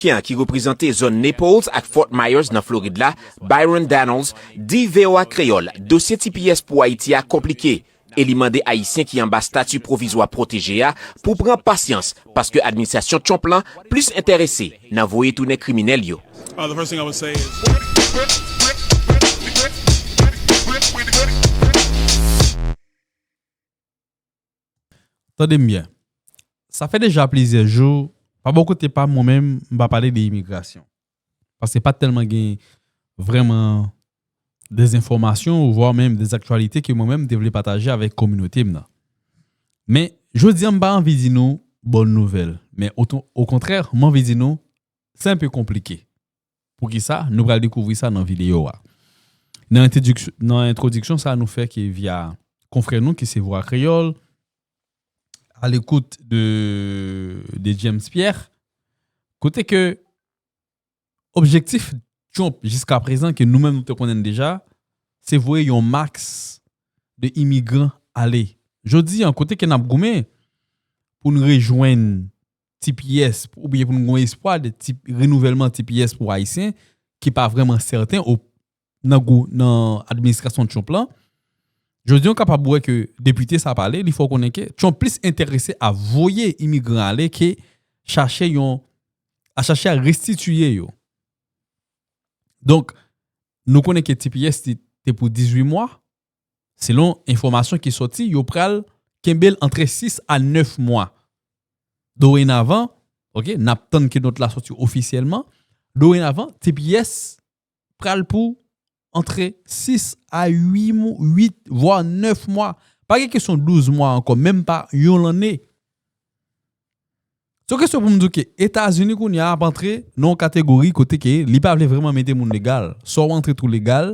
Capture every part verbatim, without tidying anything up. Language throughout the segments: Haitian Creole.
Ameriken an ki reprezante zòn Naples ak Fort Myers nan Florid la, Byron Daniels, di V O A Kreyòl dosye T P S pou Ayiti a konplike e li mande Ayisyen ki anba stati pwovizwa pwoteje a pou pran pasyans paske administrasyon Trump lan plis enterese nan voye tounen kriminèl yo. Uh, the first thing I would say is Tande m byen. Sa fè deja plizyè jou, pa bò kote pa m, mwen menm, m pa pale de imigrasyon. Paske pa t tèlman gen vrèman dezenfòmasyon ou vwa menm dezaktyalite ke mwen menm m te vle pataje avèk kominote m nan. Men, jodi a m pa anvi di nou bòn nouvèl, men okontrè, m anvi di nou se enpe konplike. Poukisa? Nou pral dekouvri sa nan videyo a. Nan entwodiksyon sa nou fè ki via konfrè nou ki se Vwa Kreyòl, à l'écoute de, de James Pierre, kote ke objektif Trump jiska prezan ke nou menm nou te konnen deja, se voye yon max de imigran ale. Jodi an, kote ke n ap goumen pou n rejwenn T P S oubyen pou n gen yon espwa de renouvèlman T P S pou Ayisyen ki pa vrèman sèten nan gou nan administrasyon Trump lan. Jodi an w kapab wè ke depite sa pale, li fè w konnen ke Trump plis enterese a voye imigran ale ke chache yon a chache a restitiye yo. Donk, nou konnen ke T P S te pou dizuit mwa. Selon enfòmasyon ki sòti, yo pral kenbe l antre sis a nèf mwa. Dorenavan, oke, n ap tann ke nòt la sòti ofisyèlman. Dorenavan, T P S pral pou antre sis a uit, vwa nèf mwa. Pa gen kesyon douz mwa ankò, menm pa yon lanne. Se yon kesyon pou m di w ke Etazini kounye a ap antre nan yon kategori kote ke li pa vle vrèman mete moun legal. Swa w antre tou legal,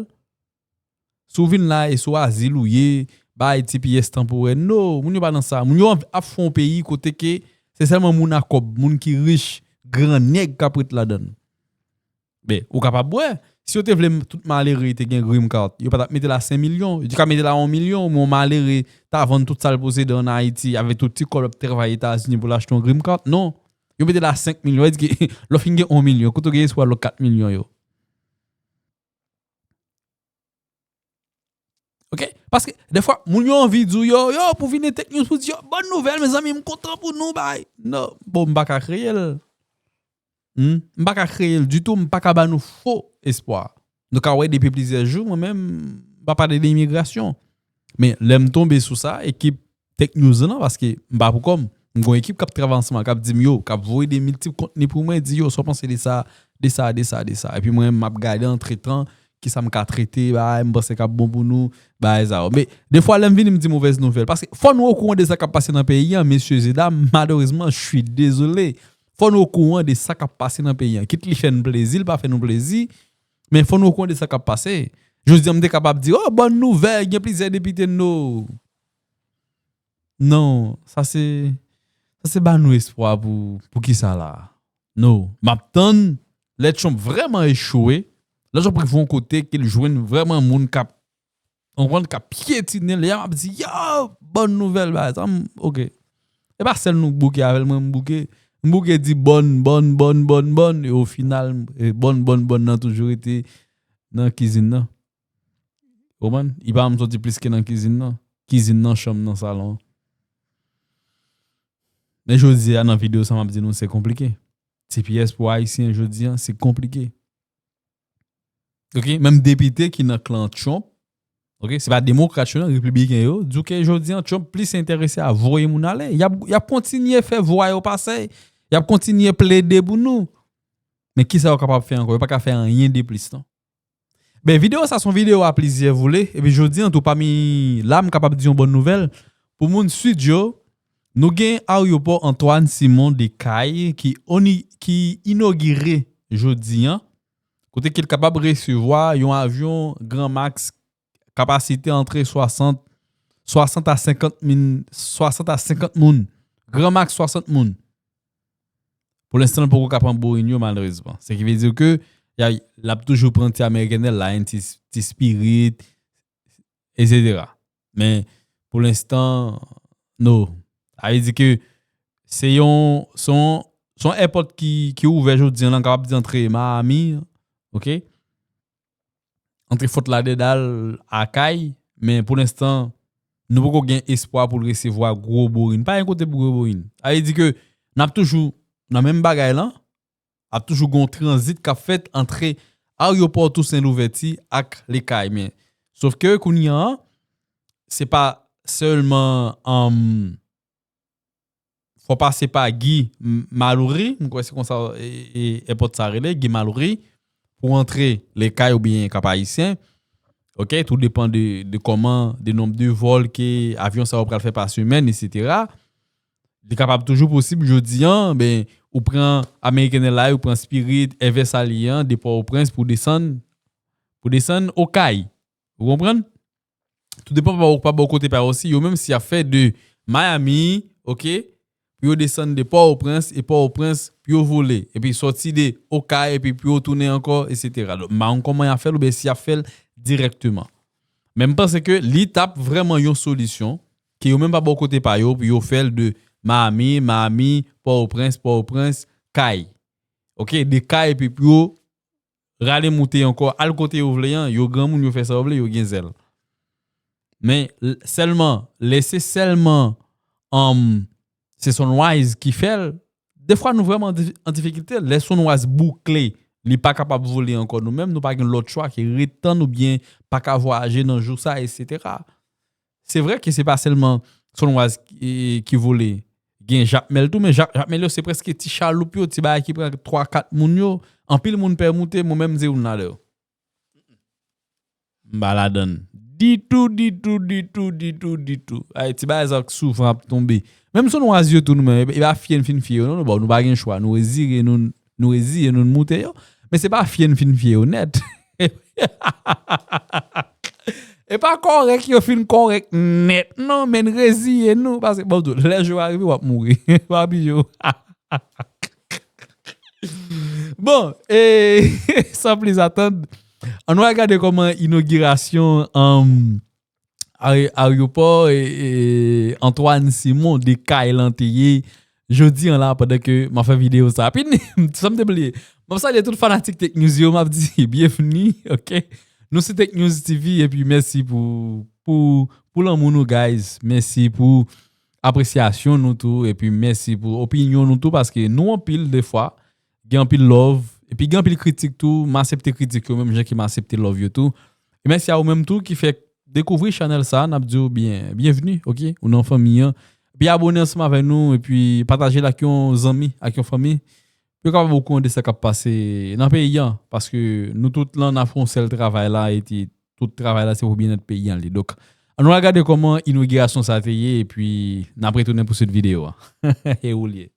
si w vin la e sou azil ou ye, bay T P S tanporè. No, moun yo pa nan sa. Moun yo ap fè yon peyi kote ke se sèlman moun a kòb, moun ki rich, gran nèg k ap ret ladan l. Men, ou kapab wè, si yo te vle tout malere te gen green card, yo pa t ap mete la senk milyon. Yo te ka mete la yon milyon, men yon malere ta vann tout sa l posede ann Ayiti avèk tout ti kòb l ap travay Etazini pou l achte yon green card. Non. Yo mete la senk milyon. Sa vle di ke lè w fin gen yon milyon, kote w gen espwa lòt kat milyon yo? Oke? Paske, dèfwa, moun yo anvi di w, yo, yo, pou vin nan Tech News, pou di, yo, bòn nouvèl, mezanmi, m kontan pou nou, bay. Non, bon, m pa ka kreye l. Hmm? M pa ka kreye l ditou, m pa ka ba nou fo espwa. Nou ka wè depi plizyè jou, mwen menm, m pa pale de imigrasyon. Men, lè m tonbe sou sa, ekip Tech News lan, paske m pa pou kò m. M gen yon ekip k ap travay ansanm, k ap di m yo, k ap voye de miltip kontni pou mwen, di yo, sa w panse de sa, de sa, de sa, de sa. Epi mwen, m ap gade antretan, kisa m ka trete, bagay m panse k ap bon pou nou, bagay sa yo. Men, defwa, lè m vini, m di movèz nouvèl. Paske fò nou okouran de sa k ap pase nan peyi a, mesye e dam, malerezman, je suis désolé. Fò nou okouran de sa k ap pase nan peyi a. Kit li fè n plezi, li pa fè nou plezi, men fò nou okouran de sa k ap pase. Jodi a, m te kapab di, o, bòn nouvèl, gen plizyè depite, no. Non, sa se sa se ba nou espwa pou pou kisa la? No, m ap tann lè Trump vrèman echwe, lè Trump rive yon kote ke l jwenn vrèman moun k ap konprann, k ap pyetine l, lè a m ap di, yo, bòn nouvèl, bagay sa, m, oke. E pa sèl nou k bouke avè l, mwen m bouke. M bouke di bòn, bòn, bòn, bòn, bòn, e ofinal, e bòn, bòn, bòn nan toujou rete nan kizin nan. Ou konprann? Li pa janm soti plis ke nan kizin nan. Kizin nan, chanm nan, salon an. Men jodi a, nan videyo sa, m ap di nou, se konplike. T P S pou Ayisyen jodi a, se konplike. Oke? Menm depite ki nan klan Trump, oke? Se pa demokrat yo, non, repibliken yo, di w ke jodi a, Trump plis enterese a voye moun ale. Y ap, y ap kontinye fè vwa yo pase. Y ap kontinye plede pou nou. Men kisa yo kapab fè ankò? Yo pa ka fè anyen de plis, non. Ben, videyo sa se yon videyo a plizyè vole, epi jodi an tou pami la m kapab di yon bòn nouvèl. Pou moun Sid yo, nou gen aryopò Antoine Simon de Cail ki, ki inogire jodi an, kote ke l kapab resevwa yon avyon Grand Max kapasite antre swasant, swasant a senkant min, swasant a senkant moun. Grand Max swasant moun. Pou lenstan, l poko ka pran Boeing yo, malerezman. Se ki vle di ke y a, l ap toujou pran ti American Airlines, ti, ti Spirit, etsetera. Men, pou lenstan, no. Sa vle di ke se yon, se yon se yon airport ki, ki ouvè jodi an, la, kapab di antre Miami, ok? Antre Fort Lauderdale a Kay, men pou lenstan, nou poko gen espwa pou l resevwa gwo boring. Pa gen kote pou gwo boring. Sa vle di ke n ap toujou nan menm bagay lan, ap toujou gen yon tranzit k ap fèt antre ayewopò Toussaint Louverture ak Les Cayes. Men, sof ke kounye a, se pa sèlman, um, fò pase pa Guy M-, Mallory, m kwè se konsa, e, e, airport sa rele, Guy Mallory, pou antre Les Cayes oubyen Cap Haïtien. Ok, tou depann de, de kòman, de nonb de vòl ke avyon sa yo pral fè pa semèn, etsetera. Li kapab toujou posib jodi an, ben, ou pran American Airlines, ou pran Spirit, Air Versailles an, de Pòtoprens pou desann, pou desann Okay. Ou konprann? Tou depann pa, pa bò kote pa yo osi, yo menm si y ap fè de Miami, ok, pou yo desann de Pòtoprens, e Pòtoprens pou yo vole, epi sòti de Okay, epi pou yo tounen ankò, etsetera. Donk, m pa konn kòman y ap fè l, oubyen si y ap fè l dirèkteman. Men m panse ke li t ap vrèman yon solisyon, ke yo menm pa bò kote pa yo, pou yo fè l de Miami, Miami, Pòtoprens, Pòtoprens, Kay. Ok, de Kay, epi pou yo rale moute ankò, al kote yo vle an, yo granmoun, yo fè sa yo vle, yo gen zèl. Men, l-, sèlman, lè se sèlman, um, se Sunrise ki fè l, defwa nou vrèman an di-, an difikilte. Lè Sunrise boukle, li pa kapab vole ankò, nou menm, nou pa gen lòt chwa ke ret tann oubyen pa ka vwayaje nan jou sa, etsetera. Se vre ke se pa sèlman Sunrise ki, ki vole. Gen Jakmèl tou, men Jak-, Jakmèl yo se prèske ti chaloup yo, ti bagay ki pran twa, kat moun yo. Anpil moun pè moute, mwen menm m se youn ladan yo. M pa ladann. Ditou, ditou, ditou, ditou, ditou. Ay, ti bagay sa k souvan ap tonbe. Menm Sunrise yo tou nou menm, e, e pa fye n fin fye yo, non, nou, bon, nou pa gen chwa, nou rezire, nou, nou reziye, nou moute yo. Men se pa fye n fin fye yo nèt. E pa kòrèk yo fin kòrèk nèt, non, men n reziye nou, paske, bon, tou, lè jou a rive, w ap mouri. Pa bliye w. Bon, e, san plis atann, ann nou al gade kòman inogirasyon, um, are-, aryopò, e, e, Antoine Simon de Kay lan te ye jodi an la, pandan ke m ap fè videyo sa. Epi, sa m te bliye. M ap salye tout fanatik Tech News yo, m ap di byenvni, ok? Nou se Tech News T V, epi mèsi pou, pou, pou lanmou nou, guys. Mèsi pou apresyasyon nou tou, epi mèsi pou opinyon nou tou, paske nou anpil defwa, gen anpil love, epi gen anpil kritik tou, m aksepte kritik yo menm jan ke m aksepte love yo tou. E mèsi a ou menm tou ki fè dekouvri chanèl sa, n ap di w byen, byenvni, ok? Ou nan fanmi an. Epi abone ansanm avè nou, epi pataje l ak yon zanmi, ak yon fanmi. Pou yo kapab okouran de sa k ap pase nan peyi an, paske nou tout lan n ap fè yon sèl travay la, e ti, tout travay la se pou byennèt peyi an li. Donk, ann nou al gade kòman inogirasyon sa te ye, epi n ap retounen pou swit videyo a. E ou l ye.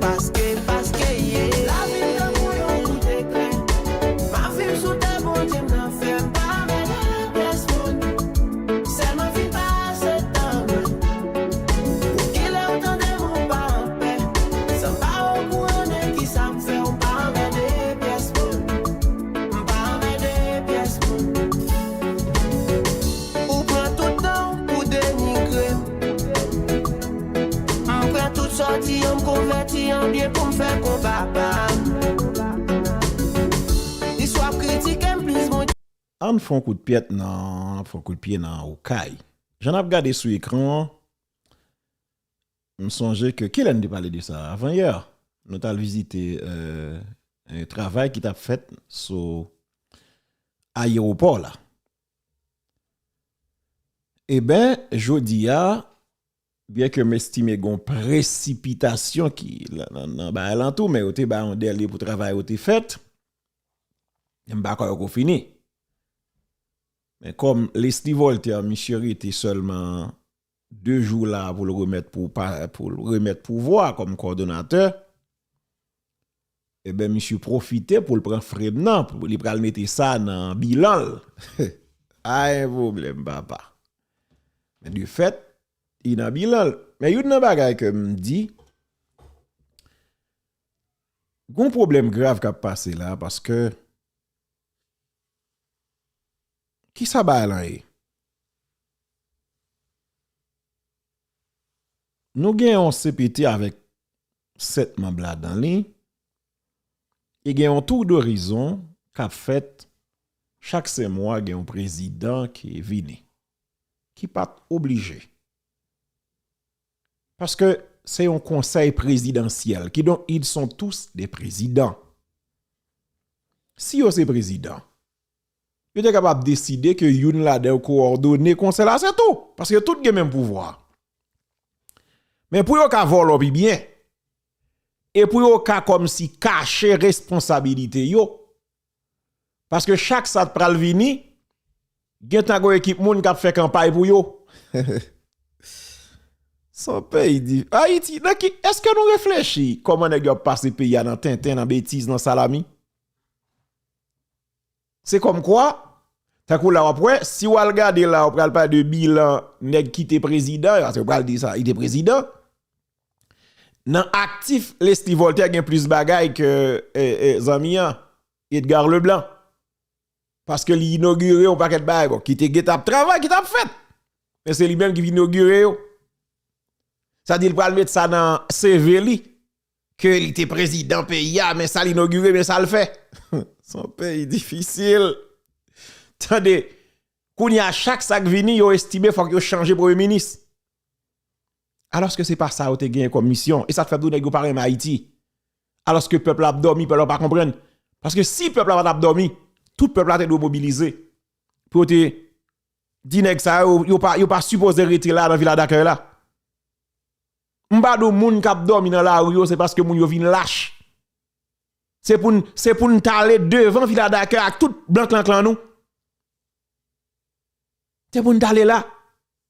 Paske, paske, yeah. Lavi m tankou yon wout eklè. M ap viv sou tè Bondye m nan fè m pa mède pyès moun. Sèlman fin pase tan mwen. Pou kilè w tande m ou pa anpè. San m pa okouran de kisa m fè w pa mède pyès moun. M pa anmède pyès moun. Ou pran tout tan w pou denigre m. M pran tout sòti an, m konvèti an byen pou m fè konba pa m. Plis w ap kritike m, plis Bondye. Ann fè yon kout pyèt nan, ann fè yon kout pye nan Okay. Jan n ap gade sou ekran an, m sonje ke kilè n te pale de sa? Avanyè. nou t al vizite, euh, yon travay ki t ap fèt sou ayewopò la. Eben, jodi a, byen ke m estime gen yon presipitasyon ki nan, nan, nan bagay lan tou, men yo te bay yon dèle pou travay yo te fèt, m pa kwè yo ko fini. Men kòm Leslie Voltaire, misye rete sèlman de jou la pou l remèt pou, pa, pou l remèt pouvwa kòm kowòdonatè, eben, misye pwofite pou l pran frem nan, pou li pral mete sa nan bilan l. A, yon pwoblèm, papa. Men de fèt, li nan bilan l. Men youn nan bagay ke m di, gon pwoblèm grav k ap pase la, paske kisa bagay lan ye? Nou gen yon C P T avèk sèt manm ladan li, e gen yon tour d'horizon k ap fèt chak senk mwa, gen yon prezidan ki vini, ki pa t oblije. Paske se yon konsèy prezidansyèl, kidonk ils sont tous des présidents. Si yo se prezidan, yo te kapab deside ke youn ladan yo kowòdone konsèy la, se tou. Paske tout gen menm pouvwa. Men pou yo ka vòlò pi byen, e pou yo ka kòmsi kache responsabilite yo, paske chak sa t pral vini, gentan gon ekip moun k ap fè kanpay pou yo. Se yon peyi di-, Ayiti, nan ki, èske nou reflechi kòman nèg yo ap pase peyi a nan tenten, nan betiz, nan salami? Se kòmkwa, tankou la w ap wè, si w al gade la, w pral pale de bilan nèg ki te prezidan, paske w pral di sa, li te prezidan. Nan aktif, Leslie Voltaire gen plis bagay ke, e, e, zanmi an, Edgar Leblanc. Paske li inogire yon pakèt bagay, bon, ki te gentan ap travay, ki t ap fèt. Men se li menm ki vin inogire yo. Sa di l pral met sa nan C V li, ke li te prezidan peyi a, men sa l inogire, men sa l fè. Se yon peyi difisil. Tande, kounye a, chak sa k vini, yo estime fòk yo chanje premye minis. Alòske se pa sa yo te genyen kòm misyon. E sa k fè m di w nèg yo pa renmen Ayiti. Alòske pèp la ap dòmi, pèp la pa konprann. Paske si pèp la pa t ap dòmi, tout pèp la te dwe mobilize. Pou yo te di nèg sa yo, yo pa, yo pa sipoze rete la nan vila dakèy la. M pa di w moun k ap dòmi nan lari yo, se paske moun yo vin lach. Se pou n, se pou n t ale devan vila dakèy ak tout blan klanklan nou. Se pou n t ale la.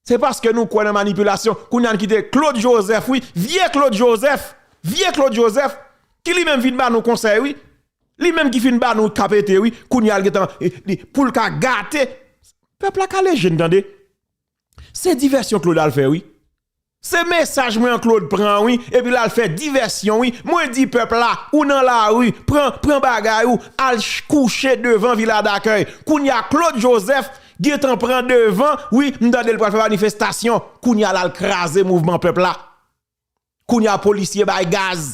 Se paske nou kwè nan manipilasyon. Kounye a n kite Claude Joseph, wi, vye Claude Joseph, vye Claude Joseph, ki li menm vin ba nou konsèy, wi. Li menm ki fin ba nou kapete, wi. Kounye a l gentan, e, li, pou l ka gate. Pèp la kale je n, tande. Se divèsyon Claude al fè, wi. Se mesaj mwen an Claude pran, wi. Epi l al fè divèsyon, wi. Mwen di pèp la, ou nan lari, pran, pran bagay ou, al ch-, kouche devan vila dakèy. Kounye a Claude Joseph gentan pran devan, wi, m tande l pral fè manifestasyon. Kounye a l al kraze mouvman pèp la. Kounye a polisye bay gaz.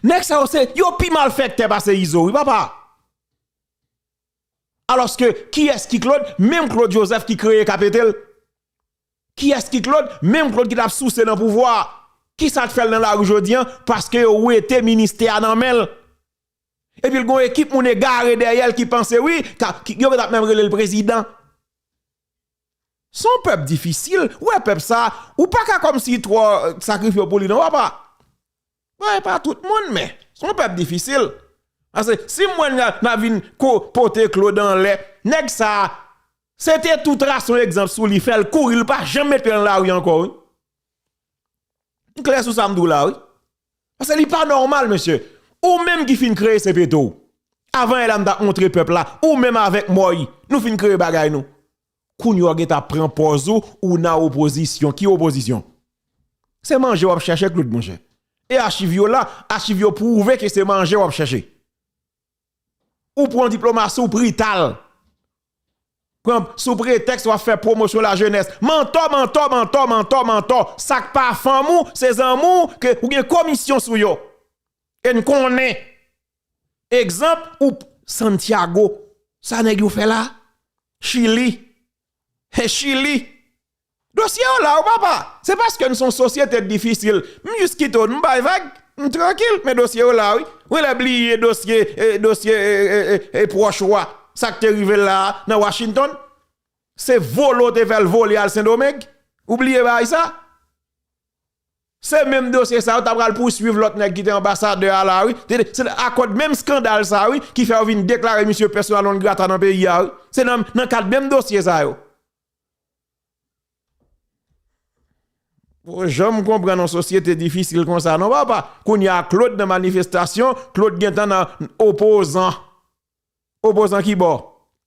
Nèg sa yo se, yo pi malfèktè pase Izo, wi, papa. Alòske, kiyès ki Claude? Menm Claude Joseph ki kreye K P T l. Kiyès ki Claude? Menm Claude ki t ap souse nan pouvwa a. Kisa k fè l nan lari jodi a? Paske yo wete ministè a nan men l. Epi l gon ekip moun egare dèyè l ki panse, wi, ka, ki, yo t ap menm rele l prezidan. Se yon pèp difisil. Ou wè pèp sa, ou pa ka kòmsi twò, euh, sakrifye w pou li non, papa. Bon, e pa tout moun, men se yon pèp difisil. Paske si m wè n a, n a vin ko-, pote Claude anlè, nèg sa, se te tou trase yon egzanp sou li, fè l kouri, li pa janm met pye l nan lari ankò, wi. M klè sou sa m di w la, wi. Paske li pa nòmal, mesye. Ou menm ki fin kreye Sepeto. Avan yè la, m t ap montre pèp la, ou menm avèk Mòy, nou fin kreye bagay nou. Kounye a w gentan pran pòz ou, ou nan opozisyon. Ki opozisyon? Se manje w ap chèche, Claude, monchè. E achiv yo la, achiv yo pwouve ke se manje w ap chèche. Ou pran diplomasi, ou prital. Pran sou pretèks w ap fè pwomosyon lajenès. Mantò, mantò, mantò, mantò, mantò. Sa k pa fanm ou, se zanmi w, ke ou gen komisyon sou yo. E n konnen. Egzanp, ou p-, Santiago. Sa nèg yo fè la? Chili. He, Chili. Dosye yo la, wi, papa. Se paske n se yon sosyete difisil. M jis kite w, m bay vag. M trankil, men dosye yo la, wi. Ou genlè bliye dosye, e, dosye, e, e, e, e pwòch ou a, sa k te rive l la a, nan Washington. Se vole w te fè l vole al Sendomeng. Ou bliye bagay sa? Se menm dosye sa yo ta pral pouswiv lòt nèg ki te anbasadè a la, wi. Se, se akòd menm eskandal sa, wi, ki fè yo vin deklare misye persona non grata nan peyi a, wi. Se nan, nan kad menm dosye sa yo. Ou janm konprann yon sosyete difisil konsa, non, papa. Kounye a, Claude nan manifestasyon, Claude gentan nan opozan. Opozan ki bò?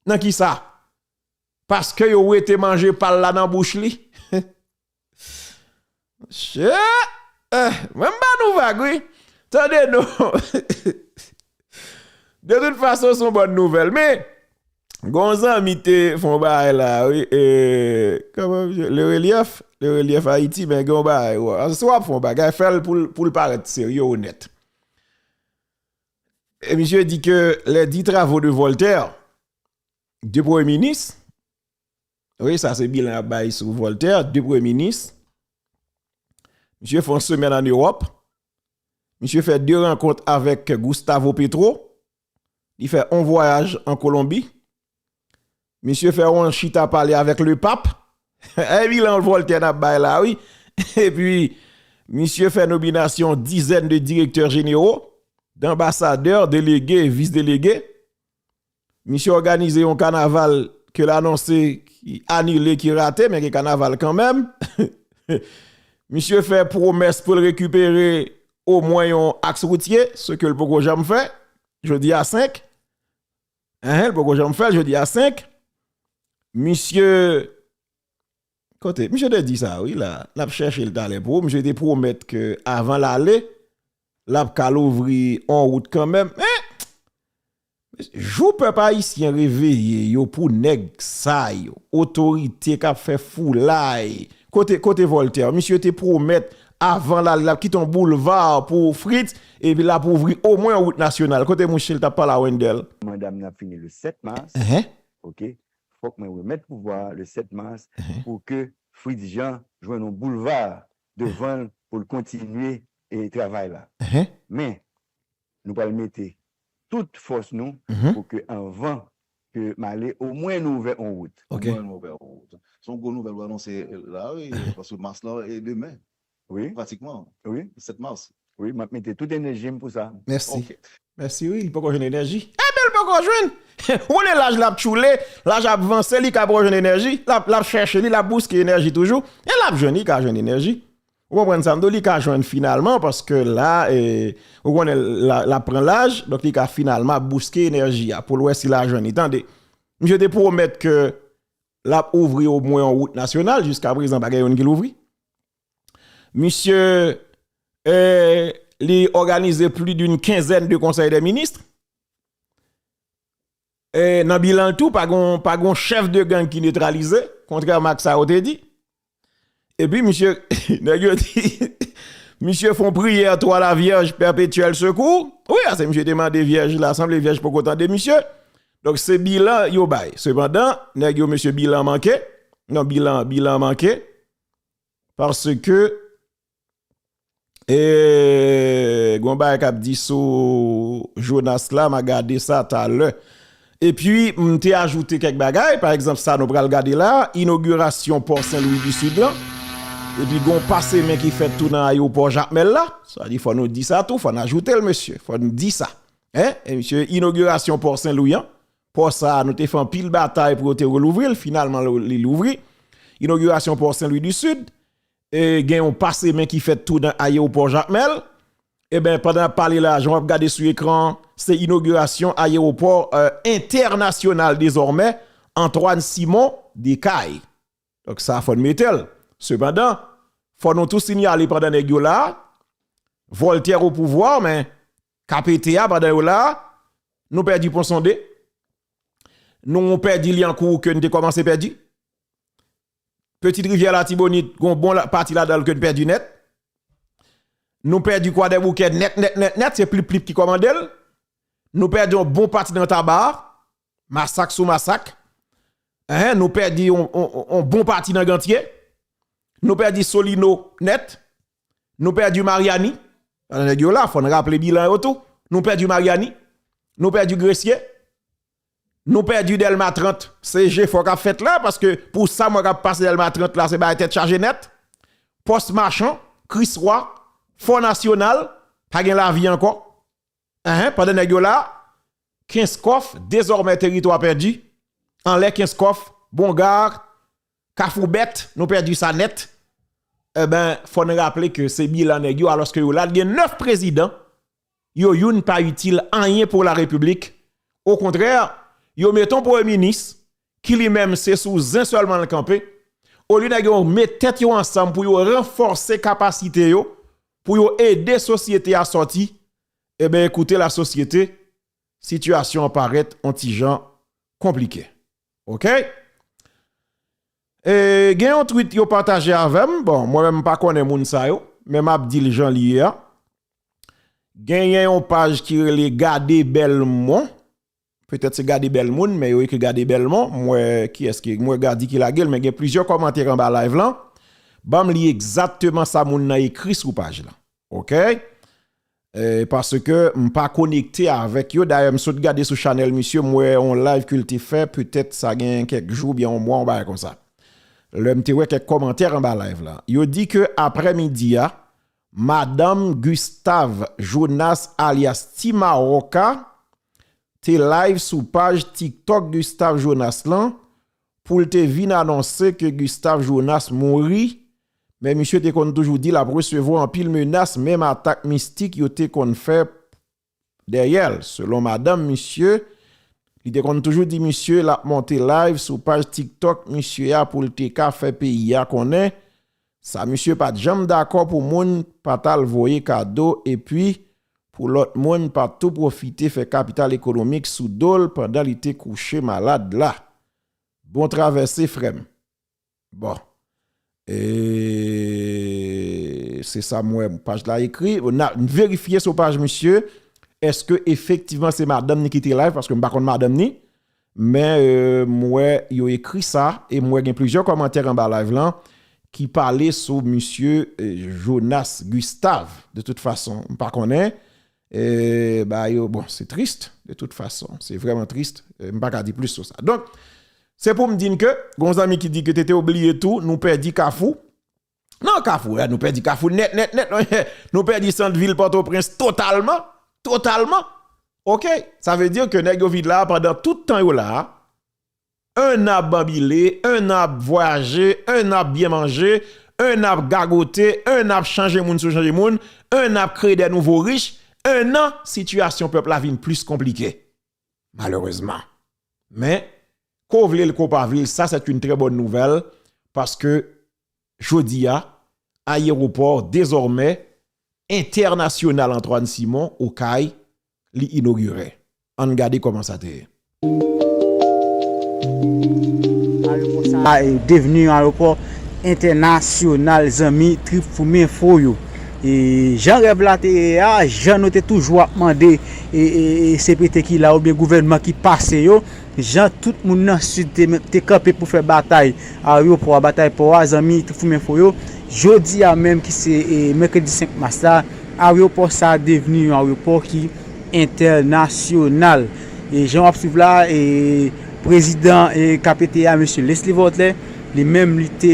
Nan ki sa? Paske yo wete manje pa l la nan bouch li. Che, eh, mwen m ba nou vag, wi. Tande non. De tout fason, se yon bòn nouvèl. Men, gon zanmi te fè yon bagay la, wi. E, kòman, Le Relief? Le Relief Haïti, men gen yon bagay, wi. Se w ap fè yon bagay, fè l pou l, pou l parèt serye, onèt. E misye di ke les dix travaux de Voltaire, de premye minis, wi, sa se bilan y ap bay sou Voltaire, de premye minis. Misye fè yon semèn ann Ewòp. Misye fè de rankont avèk Gustavo Petro. Li fè yon vwayaj an Kolonbi. Misye fè yon chita pale avèk le pap. E bilan Voltaire n ap bay la, wi. Epi, misye fè nominasyon dizèn de direktè jenero, danbasadè, delege, vis delege. Misye òganize yon kanaval ke l anonse ki anile, ki rate, men gen kanaval kanmenm. Misye fè pwomès pou l rekipere omwen yon aks woutye, se ke l poko janm fè. Jodi a senk. Enhen, l poko janm fè l, jodi a senk. Misye, kote, misye te di sa, wi, la. N ap chèche l talè pou ou. Misye te pwomèt ke avan l ale, l ap ka louvri yon wout kanmenm. Men, jou pèp ayisyen reveye yo pou nèg sa yo, otorite k ap fè foulay. Kote, kote Voltaire? Misye te pwomèt avan l ale, l ap kite yon boulva pou Fritz, epi l ap ouvri omwen yon wout nasyonal. Kote mouche l t ap pale a Wendell? Manda m nan ap fini le sèt mas. Enhen. Oke. Fòk mwen remèt pouvwa a le sèt mas, enhen, pou ke Fritz Jean jwenn yon boulva devan l pou l kontinye, e, travay la. Enhen. Men, nou pral mete tout fòs nou, mhm, pou ke anvan ke m ale, omwen nou ouvè yon wout. Oke. Omwen nou ouvè yon wout. Se yon gwo nouvèl ou anonse la, wi, paske mas lan e demen. Wi. Pratikman. Wi. Sèt mas. Wi, m ap mete tout enèji m pou sa. Mèsi. Oke. Mèsi, wi, li poko jwenn enèji. Enben, li poko jwenn. Ou konnen laj la ap tchoule, laj ap vanse, li ka poko jwenn enèji, l ap, l ap chèche li, l ap bouske enèji toujou. E l ap jwenn, li ka jwenn enèji. Ou konprann sa m di w, li ka jwenn finalman, paske la, e, ou konnen, la, l ap pran laj, donk li ka finalman ap bouske enèji a, pou l wè si l a jwenn li. Tande, misye te pwomèt ke l ap ouvri omwen yon wout nasyonal, jiska prezan pa gen youn ki louvri. Misye, e, li òganize plis d'une quinzaine de conseils des ministres. E, nan bilan l tou, pa gon, pa gon chèf de gang ki netralize, kontrèman ak sa yo te di. Epi, misye, nèg yo di, misye fè yon priyè twa la Vyèj pèpetyèl sekou. Wi, ase misye te mande Vyèj la, sanble Vyèj poko tande misye. Donk, se bilan yo bay. Sepandan, nèg yo, mesye, bilan manke. Non, bilan, bilan manke. Paske, e, gon bagay k ap di sou Jonas la, m a gade sa talè. Epi, m te ajoute kèk bagay, pa egzanp, sa nou pral gade la, inogirasyon pò Sen Lwi di Sid lan. Epi, gon pase men ki fèt tou nan ayewopò Jakmèl la. Sa di, fò nou di sa tou, fò n ajoute l, mesye. Fò n di sa. Hein? E, mesye, inogirasyon pò Sen Lwi an. Pò sa a, nou te fè anpil batay pou yo te relouvri l. Finalman, li louvri. Inogirasyon pò Sen Lwi di Sid. E, gen yon pase men ki fèt tou nan ayewopò Jakmèl. Eben, pandan n ap pale la, jan w ap gade sou ekran an, se inogirasyon ayewopò, e, entènasyonal dezòmè, Antoine Simon, Descayes. Donk, sa, fò n mete l. Sepandan, fò nou tou siyale pandan nèg yo la, Voltaire au pouvoir, men K P T a pandan yo la, nou pèdi Pon Sonde, nou pèdi Lyankou ke n te kòmanse pèdi. Pitit Rivyè Latibonit, gon bon la, pati ladan l ke n pèdi nèt. Nou pèdi Kwadèboukè nèt, nèt, nèt, nèt, se Plip Plip ki kòmande l. Nou pèdi yon bon pati nan Taba a, masak sou masak. Enhen, nou pèdi yon, yon, yon, yon bon pati nan Gantye. Nou pèdi Solino nèt. Nou pèdi Maryani. Pandan nèg yo la, fò n raple bilan yo tou. Nou pèdi Maryani, nou pèdi Gresye, nou pèdi Dèlma trant. Se jefò k ap fèt la, paske pou sa m wè k ap pase Dèlma trant la, se bagay tèt chaje nèt. Pòs Machan, Kriswa, Fò Nasyonal, pa gen lavi ankò. Enhen, pandan nèg yo la, Kenskòf, dezòmè teritwa pèdi. Anlè Kenskòf, Bonga, Kafou Bèt, nou pèdi sa nèt. Enben, fò n raple ke se bilan nèg yo, alòske yo la, gen nèf prezidan, yo youn pa itil anyen pou larepiblik. Okontrè, yo mete yon premye minis ki li menm se sou zen sèlman l kanpe. Olye nèg yo met tèt yo ansanm pou yo ranfòse kapasite yo, pou yo ede sosyete a sòti, enben, ekoute lasosyete, sitiyasyon an parèt yon ti jan konplike. Oke? E, gen yon tweet yo pataje avè m. Bon, mwen menm m pa konnen moun sa yo, men m ap di l jan li ye a. Genyen yon paj ki rele Gade Bèl Mon. Petèt se Gade Bèl Moun, men yo ekri Gade Bèl Mon. M wè kiyès ki, m wè Gadi ki lage l, men gen plizyè kòmantè anba live lan. Ban m li egzakteman sa moun nan ekri sou paj lan. Oke? E, paske m pa konekte avèk yo. Dayè, m sot gade sou chanèl misye, m wè yon live ke l te fè, petèt sa gen kèk jou oubyen yon mwa, yon bagay konsa. Lè m te wè kèk kòmantè anba live la. Yo di ke aprèmidi a, madanm Gustave Jonas alyas Ti Mawoka te live sou paj TikTok Gustave Jonas lan pou l te vin anonse ke Gustave Jonas mouri, men misye te konn toujou di l ap resevwa anpil menas, menm atak mistik yo te konn fè dèyè l. Selon madanm misye, li te konn toujou di misye l ap monte live sou paj TikTok misye a pou l te ka fè peyi a konnen sa misye pa t janm dakò pou moun pa t al voye kado epi pou lòt moun pa t tou pwofite fè kapital ekonomik sou do l pandan li te kouche malad la. Bon travèse, frè m. Bon. E se sa m wè paj la ekri. N a verifye sou paj misye. Èske efektivman se madanm ni ki te live? Paske m pa konn madanm ni. Men, e, m wè yo ekri sa. E m wè gen plizyè kòmantè anba live lan ki pale sou misye, e, Jonas Gustave. De tout fason, m pa konnen. E, ba yo, bon, se tris, de tout fason. Se vrèman tris. E, m pa ka di plis sou sa. Donk, se pou m di n ke, gon zanmi ki di ke te te oubliye tou, nou pèdi Kafou. Non, Kafou, e, nou pèdi Kafou nèt, nèt, nèt. Nou pèdi sant vil Pòtoprens totalman. Totalman. Oke? Sa vle di ke nèg yo vin la pandan tout tan yo la a. Enn ap banbile, enn ap vwayaje, enn ap byen manje, enn ap gagote, enn ap chanje moun sou chanje moun, enn ap kreye de nouvo rich, enn an, sitiyasyon pèp la vin plis konplike. Malerezman. Men, ke w vle l, ke w pa vle l, sa, c'est une très bonne nouvelle, paske jodi a, ayewopò dezòmè entènasyonal Antoine Simon, Okay, li inogire. Ann gade kòman sa te ye. Ayewopò sa a, e, devni yon ayewopò entènasyonal, zanmi Trip Foumen Fo yo. E jan rèv la te ye a, jan nou te toujou ap mande, e, e, e, C P T ki la oubyen gouvènman ki pase yo, jan tout moun nan Sid te, te kanpe pou fè batay ayewopò a, batay pò a, zanmi Trip Foumen Fo yo, jodi a menm ki se, e, mèkredi senk mas la, ayewopò sa a devni yon ayewopò ki entènasyonal. E jan w ap swiv la, e, prezidan, e, K P T A, mesye Leslie Voltaire, li menm, li te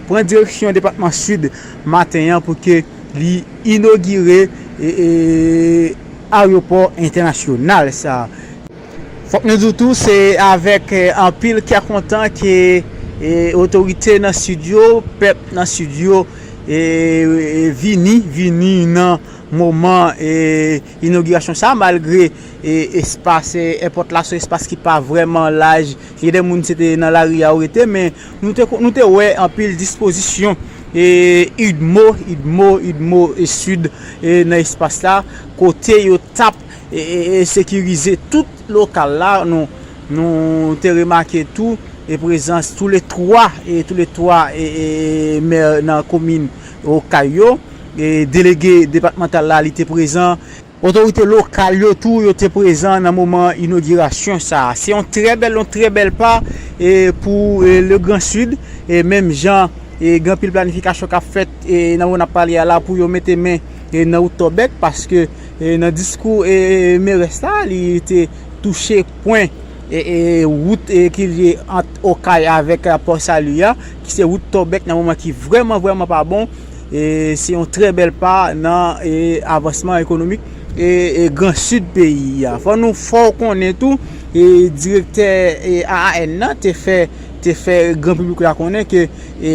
pran direksyon depatman Sid maten an pou ke li inogire, e, e, ayewopò entènasyonal sa a. Fòk nou di w tou, se avèk, e, anpil kè kontan ke, e, otorite nan Sid yo, pèp nan Sid yo, e, e, vini, vini nan moman, e, inogirasyon sa a, malgre, e, espas, e, èpòt la se yon espas ki pa vrèman laj. Gen de moun se te nan lari a yo rete, men nou te, nou te wè anpil dispozisyon, e, UDMO, UDMO, UDMO, e, Sid, e, nan espas la, kote yo t ap, e, e, e, sekirize tout lokal la. Nou, nou te remake tou, e, prezans toulètwa, e, toulètwa, e, e, mè nan komin Okay yo, e, delege depatmantal la, li te prezan. Otorite lokal yo tou, yo te prezan nan moman inogirasyon sa a. Se yon trè bèl, yon trè bèl pa, e, pou, e, le Grand Sud, e, menm jan, e, gen anpil planifikasyon k ap fèt, e, nan moman n ap pale a la pou yo mete men e nan wout Tòbèk, paske e nan diskou e, e, merès la, li te touche pwen e, e, wout e, ki lye ant Okay avèk e, Pò Sali a, ki se wout Tòbèk nan moman ki vrèman, vrèman pa bon. E se yon trè bèl pa nan e, avansman ekonomik e, e Gran Sid peyi a. Fò nou fè w konnen tou, e direktè e, A A N nan te fè, te fè gran piblik la konnen ke e,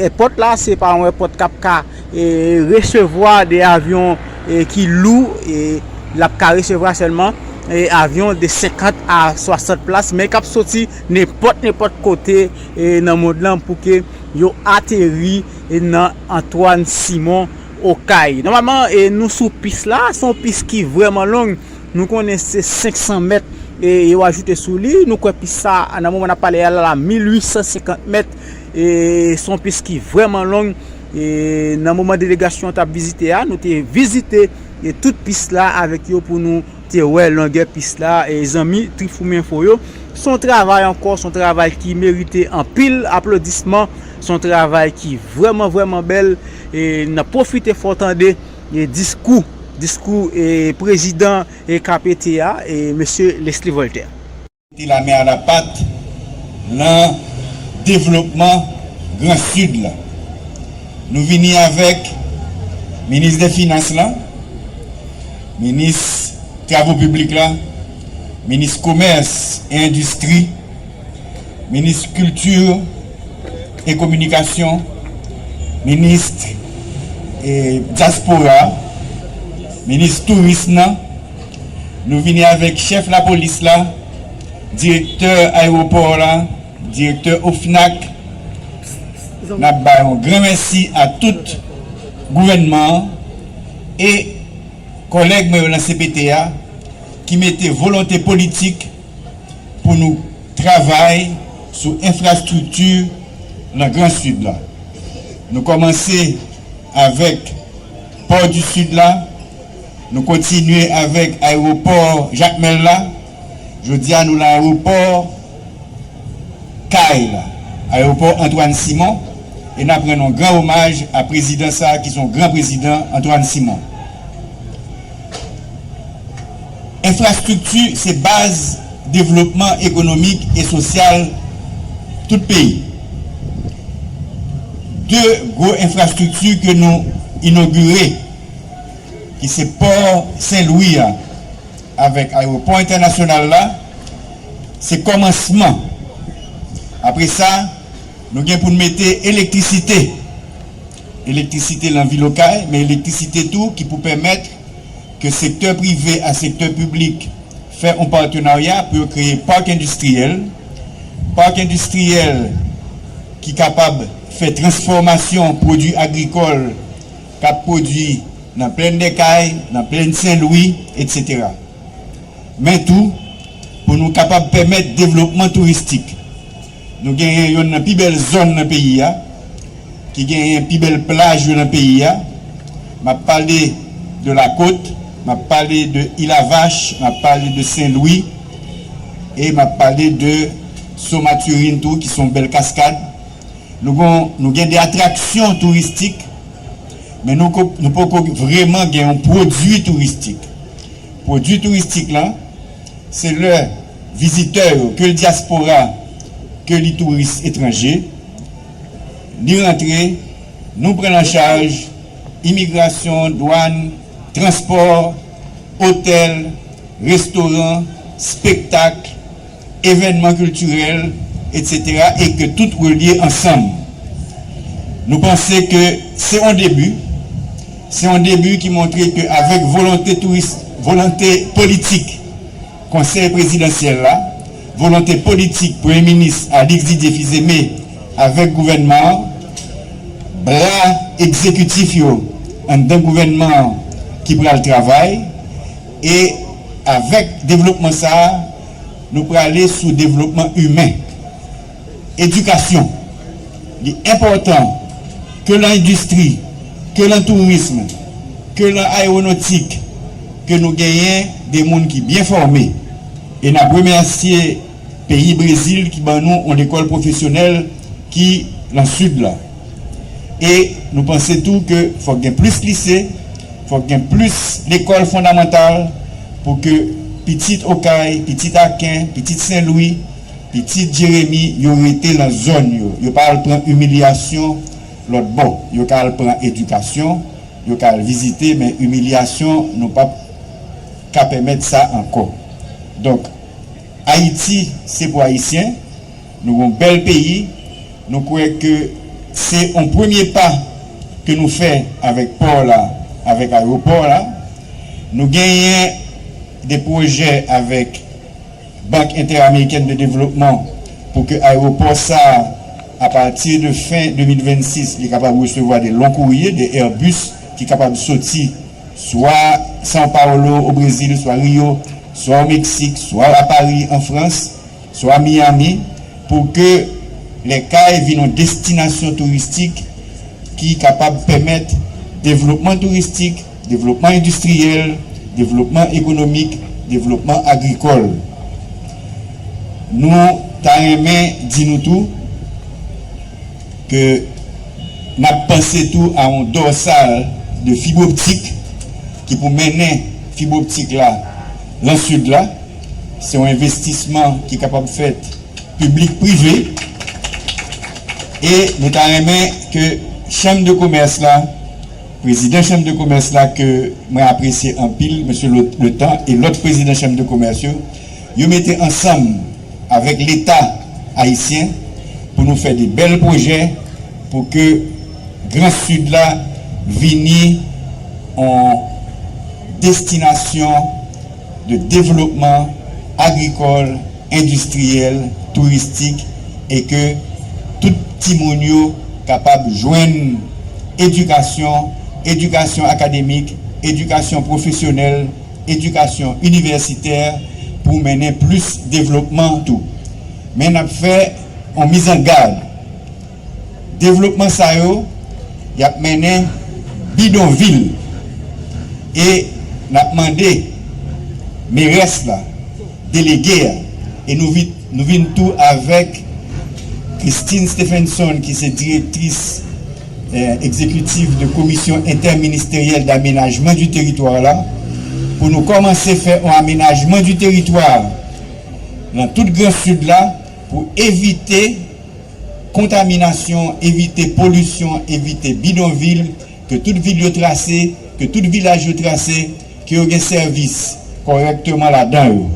èpòt la, se pa yon èpòt k ap ka e, resevwa de avyon e, ki lou, e l ap ka resevwa sèlman e, avyon de senkant a swasant plas, men k ap soti nenpòt, nenpòt kote e, nan mond lan pou ke yo ateri e, nan Antoine Simon Okay. Nòmalman, e, nou sou pis la, se yon pis ki vrèman long. Nou konnen se senk san mèt e, yo ajoute sou li. Nou kwè pis sa, nan moman n ap pale a la, la mil uit san senkant mèt. E se yon pis ki vrèman long. E nan moman delegasyon an t ap vizite a, nou te vizite e tout pis la avèk yo pou nou te wè longè pis la. E zanmi Trifoumen Enfo yo, se yon travay ankò, se yon travay ki merite anpil aplodisman. Se yon travay ki vrèman, vrèman bèl. E n ap pwofite fè w tande e diskou, diskou e prezidan e K P T a, e mesye Leslie Voltaire. Mete lamen a la pat nan devlopman Gran Sid la. Nou vini avèk minis de finans la, minis travo piblik la, minis komès e endistri, minis kilti e kominikasyon, minis e dyaspora, minis touris nan. Nou vini avèk chèf lapolis la, direktè ayewopò la, direktè OFNAC. N ap bay yon gran mèsi a tout gouvènman an e kòlèg mwen yo nan C P T a ki mete volonte politik pou nou travay sou enfrastrikti nan Gran Sid la. Nou kòmanse avèk Pò di Sid la, nou kontinye avèk ayewopò Jakmèl la. Jodi a, nou nan ayewopò Kay la, ayewopò Antoine Simon, e n ap rann yon gran omaj a prezidan sa a ki se yon gran prezidan, Antoine Simon. Enfrastrikti se baz devlopman ekonomik e sosyal tout peyi. De gwo enfrastrikti ke nou inogire, ki se pò Sen Lwi a avèk ayewopò entènasyonal la, se kòmansman. Apre sa, nou gen pou n mete elektrisite. Elektrisite nan vil Okay, men elektrisite tou ki pou pèmèt ke sektè prive a sektè piblik fè yon patenarya pou yo kreye pak endistriyèl. Pak endistriyèl ki kapab fè transfòmasyon pwodui agrikòl k ap pwodui nan plèn dè Kay, nan plèn Sen Lwi, etsetera. Men tou, pou nou kapab pèmèt devlopman touristik. Nou genyen yonn nan pi bèl zòn nan peyi a, ki genyen pi bèl plaj yo nan peyi a. M ap pale de Lakot, m ap pale de Ilavach, m ap pale de Sen Lwi, e m ap pale de So Matirin tou, ki se yon bèl kaskad. Nou gon, nou gen de atraksyon touristik, men nou ko, nou poko vrèman gen yon pwodui touristik. Pwodui touristik lan, se lè vizitè yo, ke l dyaspora, ke li touris etranje, li rantre, nou pran l an chaj, imigrasyon, dwàn, transpò, otèl, restoran, espektak, evènman kiltirèl, etsetera, e ke tout relye ansanm. Nou panse ke se yon debi, se yon debi ki montre ke avèk volonte touris, volonte politik Konsèy Prezidansyèl la, volonte politik Premye Minis Alix Didier Fils-Aimé avèk gouvènman an, bra egzekitif yo anndan gouvènman an ki pral travay, e avèk devlopman sa a, nou prale sou devlopman imen. Edikasyon, li enpòtan ke nan endistri, ke nan tourism, ke nan ayewonotik, ke nou genyen de moun ki byen fòme. E n ap remèsye peyi Brezil ki ban nou yon lekòl pwofesyonèl ki nan sid la. E nou panse tou ke fòk gen plis lise, Fòk gen plis lekòl fondamantal pou ke pitit Okay, pitit Aken, pitit Senlwi, pitit Jeremi, yo rete nan zòn yo. Yo pa al pran imilyasyon lòt bò. Yo ka al pran edikasyon, yo ka al vizite, men imilyasyon, nou p ap ka pèmèt sa ankò. Donk, Ayiti, se pou Ayisyen. Nou gon bèl peyi. Nou kwè ke se yon premye pa ke nou fè avèk pò la, avèk ayewopò la. Nou genyen de pwojè avèk Bank Entèamerikèn de Devlopman pou ke ayewopò sa, apati de fen de mil vennsis, li kapab resevwa de long kourye, de Airbus ki kapab soti swa São Paulo o Brezil, swa Rio, swa o Meksik, swa a Paris an Frans, swa Miami, pou ke Les Cayes vin yon destinasyon touristik ki kapab pèmèt devlopman touristik, devlopman endistriyèl, devlopman ekonomik, devlopman agrikòl. Nou ta renmen di nou tou ke n ap panse tou a yon dòsal de fib optik ki pou mennen fib optik la nan sid la. Se yon envestisman ki kapab fèt piblik prive. E nou ta renmen ke chanm de komès la, prezidan chanm de komès la ke mwen apresye anpil, mesye Le, Le Tan, e lòt prezidan chanm de komès yo, yo mete ansanm avèk Leta ayisyen pou nou fè de bèl pwojè pou ke Gran Sid la vini yon destinasyon de devlopman agrikòl, endistriyèl, touristik, e ke tout timoun yo kapab jwenn edikasyon, edikasyon akademik, edikasyon pwofesyonèl, edikasyon inivèsitè pou mennen plis devlopman tou. Men n ap fè yon mizangad. Devlopman sa yo, y ap mennen bidonvil. E n ap mande merès la, delege a, e nou vin, nou vin tou avèk Christine Stephenson, ki se direktris, eh, egzekitif de Commission Interministérielle d'Aménagement du Territoire la, pou nou kòmanse fè yon amenajman di teritwa nan tout Gran Sid la, pou evite kontaminasyon, evite polisyon, evite bidonvil, ke tout vil yo trase, ke tout vilaj yo trase, ke yo gen sèvis kòrèkteman ladan yo.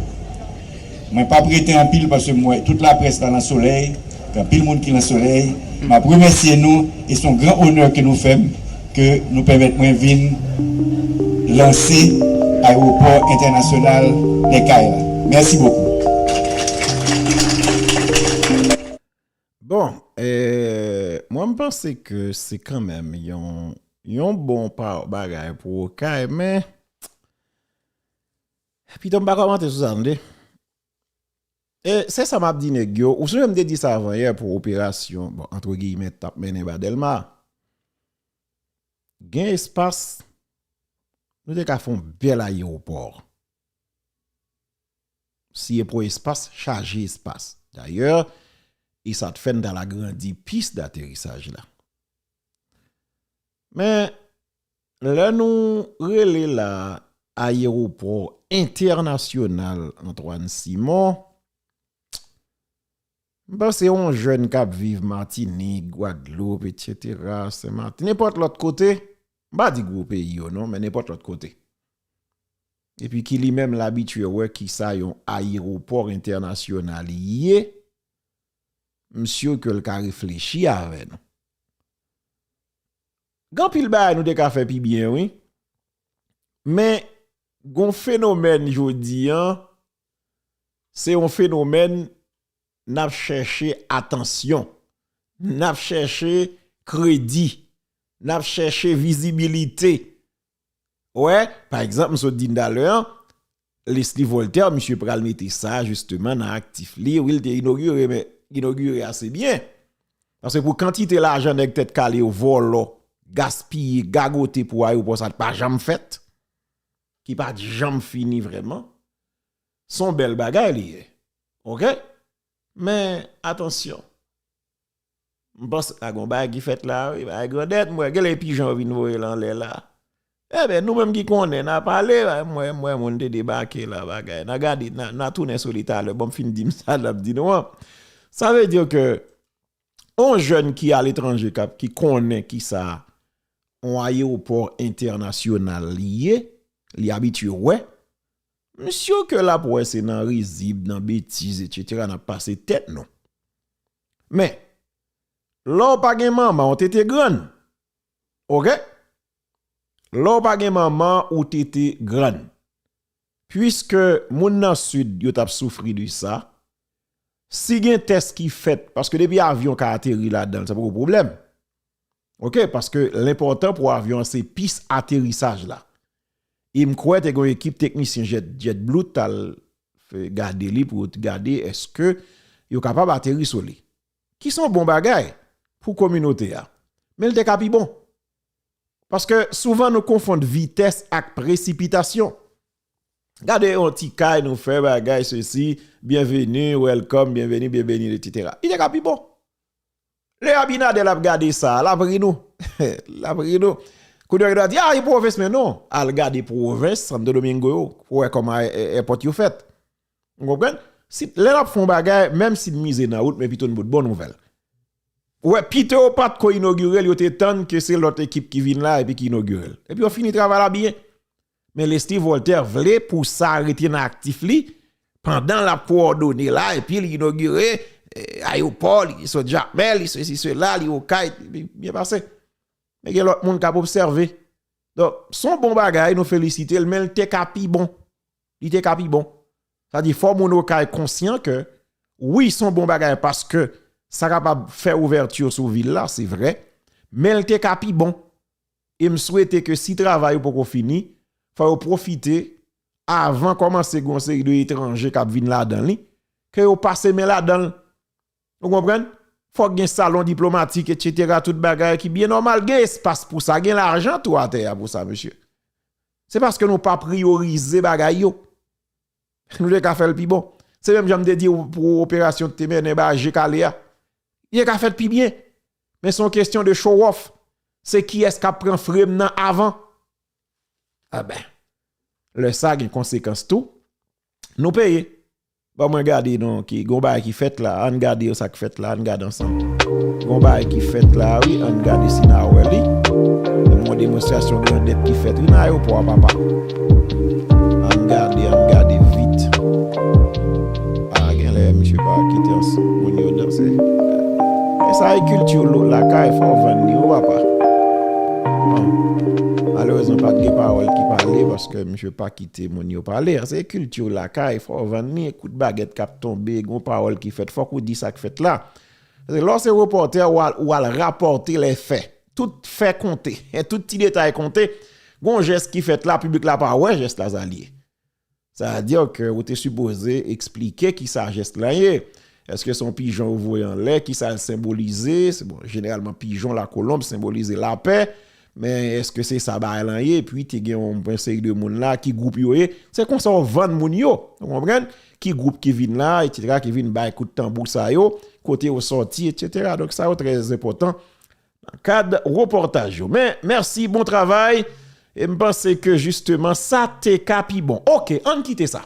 Mwen p ap rete anpil paske m wè tout laprès la nan solèy, gen anpil moun ki nan solèy. M ap remèsye nou e se yon gran onè ke nou fè m ke nou pèmèt mwen vin lanse ayewopò entènasyonal Les Cayes la. Mèsi bokou. Bon, eh, mwen m panse ke se kanmenm yon, yon bon pa bagay pou Okay, men pito m pa kòmante sou sa, tande. E se sa m ap di nèg yo, ou sonje m te di sa avan yè pou operasyon, bon, antre giymen, t ap mennen ba Dèlma. Gen espas, nou te ka fè yon bèl ayewopò. Si e pou espas, chaje espas. Dayè, e sa t fè n t al agrandi pis daterisaj la. Men, lè nou rele la ayewopò entènasyonal Antoine Simon, m panse yon jèn k ap viv Matinik, Gwadloup, etsetera, Senmati, nenpòt lòt kote, m pa di gwo peyi yo non, men nenpòt lòt kote. Epi ki li menm l abitye wè kisa yon ayewopò entènasyonal ye, m si ke l ka reflechi avè nou. Gen anpil bagay nou te ka fè pi byen, wi. Men, gon fenomèn jodi an, se yon fenomèn n ap chèche atansyon, n ap chèche kredi, n ap chèche vizibilite. Wè, pa egzanp, m sot di n talè an, Leslie Voltaire, misye pral mete sa jisteman nan aktif li. Wi, l te inogire, men inogire ase byen. Paske pou kantite lajan nèg tèt kale yo vòlò, gaspiye, gagote pou ayewopò sa t pa janm fèt, ki pa t janm fini vrèman, se yon bèl bagay li ye. Oke? Men, atansyon. M panse la gon bagay ki fèt la, wi, bagay grandèt, m wè, genlè e pijan yo vin voye l anlè la. Enben, nou menm ki konnen, n a pale, mwen, mwen, moun te debake la, bagay. N a gade, n a, n a tounen sou li talè, bon, m fin di m sa, l ap di nou an. Sa vle di ke yon jèn ki aletranje, k ap, ki konnen ki sa yon ayewopò entènasyonal li ye, li abitye wè, m si ke l ap wè se nan rizib, nan betiz, etsetera, n ap pase tèt nou. Men, lè w pa gen manman, w te te grann. Oke? Lè w pa gen manman, ou te te grann. Piske moun nan Sid, yo t ap soufri de sa, si gen tès ki fèt, paske depi avyon ka ateri ladan l, sa poko pwoblèm. Oke, paske l enpòtan pou avyon an se pis aterisaj la. E m kwè te gen yon ekip teknisyen Jet, JetBlue t al fè gade li pou yo t gade èske yo kapab ateri sou li. Ki se yon bon bagay pou kominote a. Men l te ka pi bon. Paske souvan nou konfonn vitès ak presipitasyon. Gade yon ti kay nou fè bagay, sesi, byenveni, welcome, byenveni, byenveni, etsetera. Li te ka pi bon. Lè Abinader ap gade sa, l ap ri nou. L ap ri nou. Kounye a, yo di, a, e pwovens, men non. Al gade pwovens Santo Domingo yo, pou wè kòman è-, è-, èpòt yo fèt. Ou konprann? Si, lè n ap fè yon bagay, menm si n mize nan wout, men pito n pote bon nouvèl. Ou wè, pito yo pa t ko inogire l, yo te tann ke se lòt ekip ki vin la epi ki inogire l. Epi yo fini travay la byen. Men Leslie Voltaire vle pou sa rete nan aktif li, pandan l ap kowòdone la, epi li inogire, eh, ayewopò, li sot Jakmèl, li sesi, sela, li Okay, li byen pase. Men gen lòt moun k ap obsève. Donk, se yon bon bagay, nou felisite l, men l te ka pi bon. Li te ka pi bon. Sa di, fò moun Okay konsyan ke, wi, se yon bon bagay, paske sa kapab fè ouvèti sou vil la, se vre, men l te ka pi bon. E m swete ke si travay yo poko fini, fò yo pwofite, avan kòmanse gen yon seri de etranje k ap vin ladan li, ke yo pase men ladan l. Ou konprann? Fòk gen salon diplomatik, etsetera, tout bagay ki byen nòmal. Gen espas pou sa, gen lajan tou atè a pou sa, mesye. Se paske nou pa priyorize bagay yo. Nou te ka fè l pi bon. Se menm jan m te di w pou operasyon te mennen ba Je Kale a. Li te ka fèt pi byen. Men se yon kesyon de show off. Se kiyès k ap pran frame nan avan. A ben, lè sa gen konsekans tou. Nou peye. Ban mwen gade non, ki, gon bagay ki fèt la. Ann gade sa k fèt la, ann gade ansanm. Gon bagay ki fèt la, wi, ann gade si n a wè li. Yon demonstrasyon grandèt ki fèt, wi, nan ayewopò a, papa. Ann gade, ann gade vit. A, genlè, misye pa kite moun yo danse. Men sa e kilti lakay, fò w vann li, wi, papa. Bon. Malerezman, pa t gen pawòl ki pale, paske misye pa kite moun yo pale. Se kilti lakay, fò w vann li, kout bagèt k ap tonbe, gon pawòl ki fèt, fòk ou di sa k fèt la. Paske lè w se repòtè, w al, w al rapòte lè fè. Tout fè konte, tout ti detay konte. Gon jès ki fèt la, piblik la pa wè jès la, sa l ye. Sa vle di ke ou te sipoze eksplike ki sa jès la ye. Èske se yon pijon yo voye anlè? Ki sa l senbolize? Se, bon, jeneralman, pijon, lakolonb, senbolize lapè. Men èske se sa bagay lan ye? Epi te gen yon, yon seri de moun la, ki gwoup yo ye? Se konsa w vann moun yo. Ou konprann? Ki gwoup ki vin la, etsetera, ki vin bay kout tanbou sa yo, kote yo sòti, etsetera. Donk, sa yo trè enpòtan nan kad repòtaj yo. Men, mèsi, bon travay. E m panse ke, jisteman, sa te ka pi bon. Oke, ann kite sa.